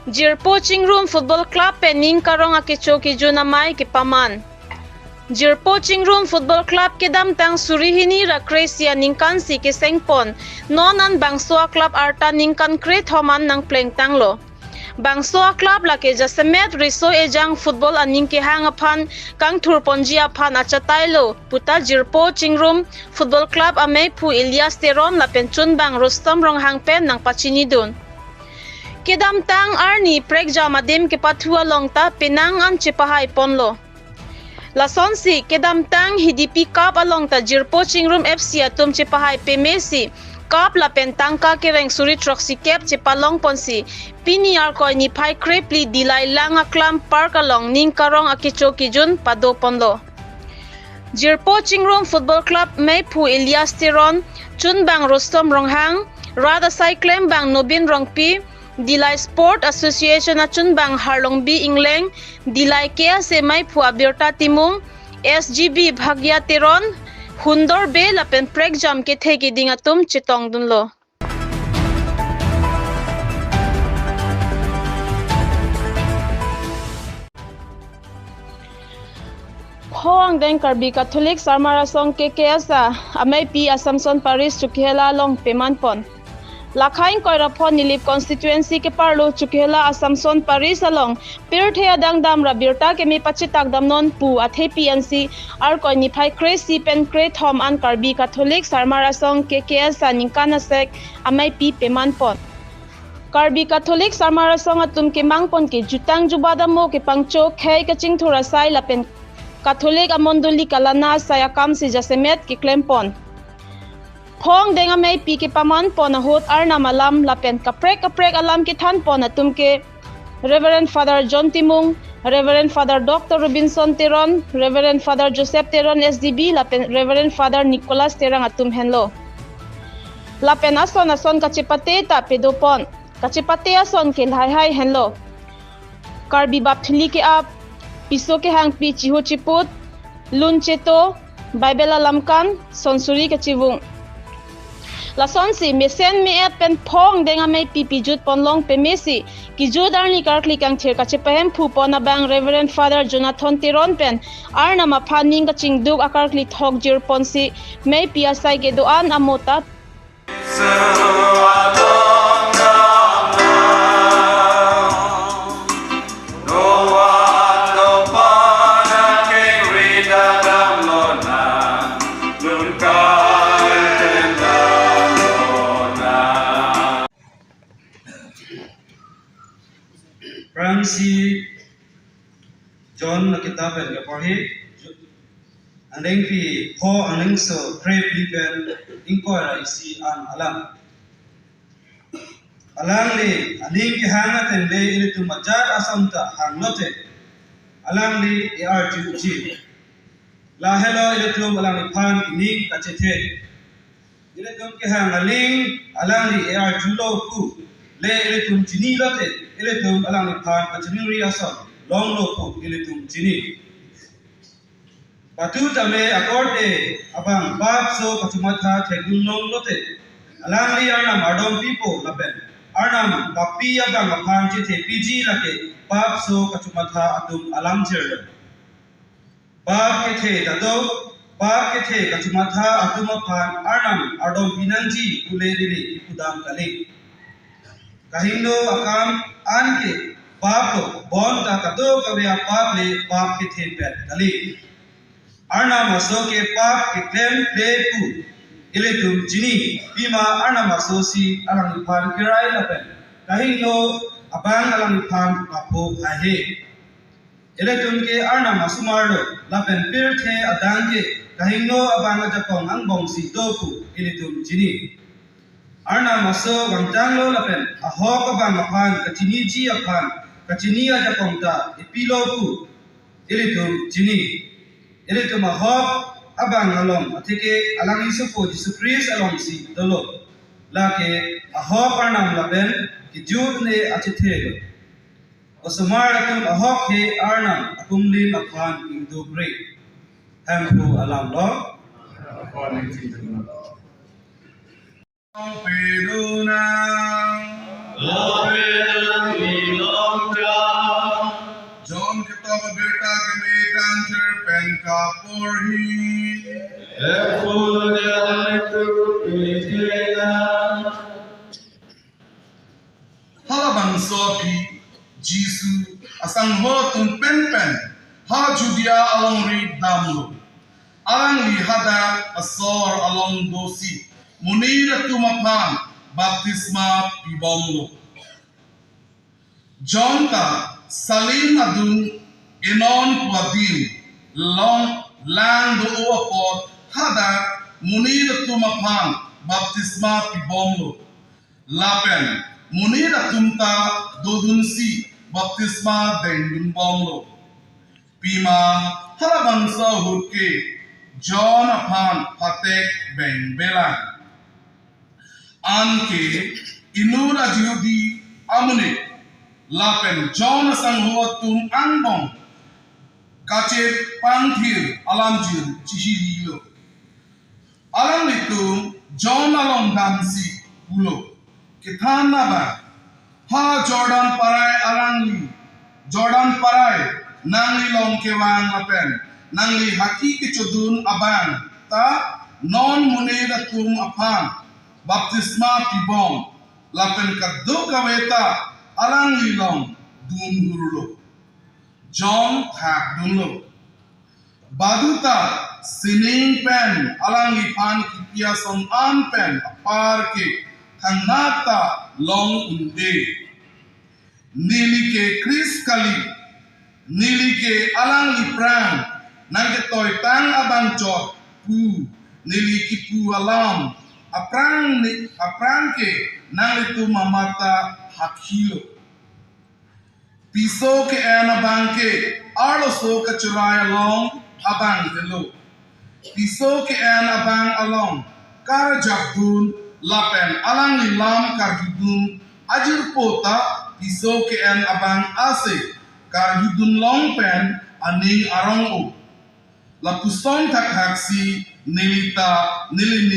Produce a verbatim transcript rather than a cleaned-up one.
Jirpo Chingrum Football Club pen ning karong akecho kejun amei kepaman. Jirpo Chingrum Football Club kedamtang suri hini ra kre-isi aningkan si kesengpon, non an bangso a-club arta ningkan krethom an nangplengtanglo. Bangso a-club lake jasemet riso ejang football aning kehang aphan kangthurponji aphan achatailo puta Jirpo Chingrum Football Club ameiphu Elias Teron lapen chunbang Rustom Ronghang pen nangpachinidun. Kedamtang arni prekjam adim kepathu along ta penang an chepahaiponlo. Lasonsi kedamtang Hidipi Cup along ta Jirpo Chingrum F C atum chepahai pemesi cup lapen tangka kereng suri throksi kep chepalongponsi pini Arkoi niphai krephli Dillai lang aklam park along ning karong akecho kejun padoponlo. Jirpo Chingrum Football Club meiphu Elias Teron, chunbang Rustom Ronghang, rat asai klembang Nobin Rongpi, Dillai Sport Association achunbang Harlongbi Ingleng, Dillai K S A meiphu Abirta Timung, S G B Bhagya Teron, Hundor Bey lapen prekjam kethe keding atum chetongdunlo. Pho angdeng Karbi Catholic Sarmar Asong K K S A ameipi Asamson Parish Chokihola along pemanpon. Lakha ingkoi ra pho Nilip constituency keparlo Chokihola Asamson Parish along pirthe adang dam ra birta keme pachitak damnon pu athepi ansi Arkoi niphai kre-isi pen krethom an Karbi Catholic Sarmar Asong K K S A ningkan asek ameipi pemanpon. Karbi Catholic Sarmar Asong atum kemangpon ke jutang jubat amo kepangcho khei kachingthur asai lapen Catholic amondoli kalana asai akamsi jasemet keklempon. Pho angdeng ameipi kepamanpon ahut Arnam alam lapen kaprek kaprek alam kethanpon atum ke Reverend Father John Timung, Reverend Father Doctor Robinson Teron, Reverend Father Joseph Teron S D B lapen Reverend Father Nicholas Terang atum henlo. Lapen ason ason kachepate ta pedopon. Kachepate ason ke lahai hai henlo. Karbi bap thili ke-ap, piso kehangpi chihu chiput, lun cheto, Bible alam kan, sonsuri kachivung. Lasonsi mesen me-et pen pho angdeng ameipi pijutponlong pemesi kejut arni karkli kangthir kachepahemphupon abang Reverend Father Jonathan Teron pen Arnam aphan ning kachingduk akarkli thok jirponsi meipi asai kedo-an amo ta Prangsi John akitap pen keporhi, angdengpi pho angdengso krephli pen ingkoi ra isi an alam. Alangli aning kehang ateng le ilitum ajat ason ta hanglote, alangli e-arjuji. Lahelo ilitum alangliphan ning kachethe. Ilitum kehang aling alangli e-arjulo pu le ilitum chinilote, ilitum alangliphan kachiningri ason longlo pu ilitum chini. Patu tame akorte abang bapso kachomatha thekdun longlote, alangli Arnam ardom pipo lapen Arnam papi abang aphan chethepiji lake bapso kachomatha atum alam chirlo. Bap kethe ta do, bap kethe kachomatha atum aphan Arnam ardom pinangji pule neli kipudam kali. Kahingno akam anke bap lo, bonta kadokave apap le bap kethe pet kali. Arnam aso ke pap keklem kle pu ilitum chini, pima Arnam aso si alangliphan kerai lapen kahingno abang alangliphan kapho haihe. Ilitum ke Arnam asomar lo, lapen pirthe adang ke kahingno abang ajakong angbongsi do pu ilitum chini. Arnam aso vangtanglo lapen ahok abang aphan kachiniji aphan kachini ajakong ta epilo pu ilitum chini. Ilitum ahok abang along atheke alangli sopo Jisu Christ alongsi dolo. Lake ahok Arnam lapen kejut ne achethe lo. Osomar atum ahok he Arnam akumlim aphan ingdukre. Hemphu alam lo. Pedunang. Kaporhi. Epul jalan itu pijena. Halabangso aphi Jisu asangho atum penpen ha Judea alongri damlo. Alangli hadak asor along dosi monit atum aphan baptisma pibomlo. John ta Salim adung Enon pu adim along lang do-o apot hadak monit atum aphan baptisma pibomlo. Lapen monit atum ta dodunsi baptisma dengdunbomlo. Pima halabangso ahut ke John aphan phatek bengbelang. Anke inut a-Jihudi amonit lapen John asangho atum angbong kachepangthir alamjir chihirilo. Alanglitum John along damsi pulo, kethan abang, ha Jordan parai alangli, Jordan parai nanglilong kevang lapen nangli haki kechodun abang ta non monit atum aphan baptisma pibom lapen kadokave ta alanglilong dunhurlo. John thakdunlo. Baduta sining pen alangliphan kipi ason an pen apar ke thangnat ta long un-e. Neli ke Christ kali, neli ke alangli aphrang nangketoitang abang chot pu neli kipu alam aphrang ni, aphrang ke nanglitum amat ta hakhilo. Piso ke-en abang ke arloso kacherai along abang helo. Piso ke-en abang along karjapdun lapen alangli lam karjudun ajirpo ta piso ke-en abang ase karjudun long pen aning arong-o. Lapuson thakthak si neli ta neli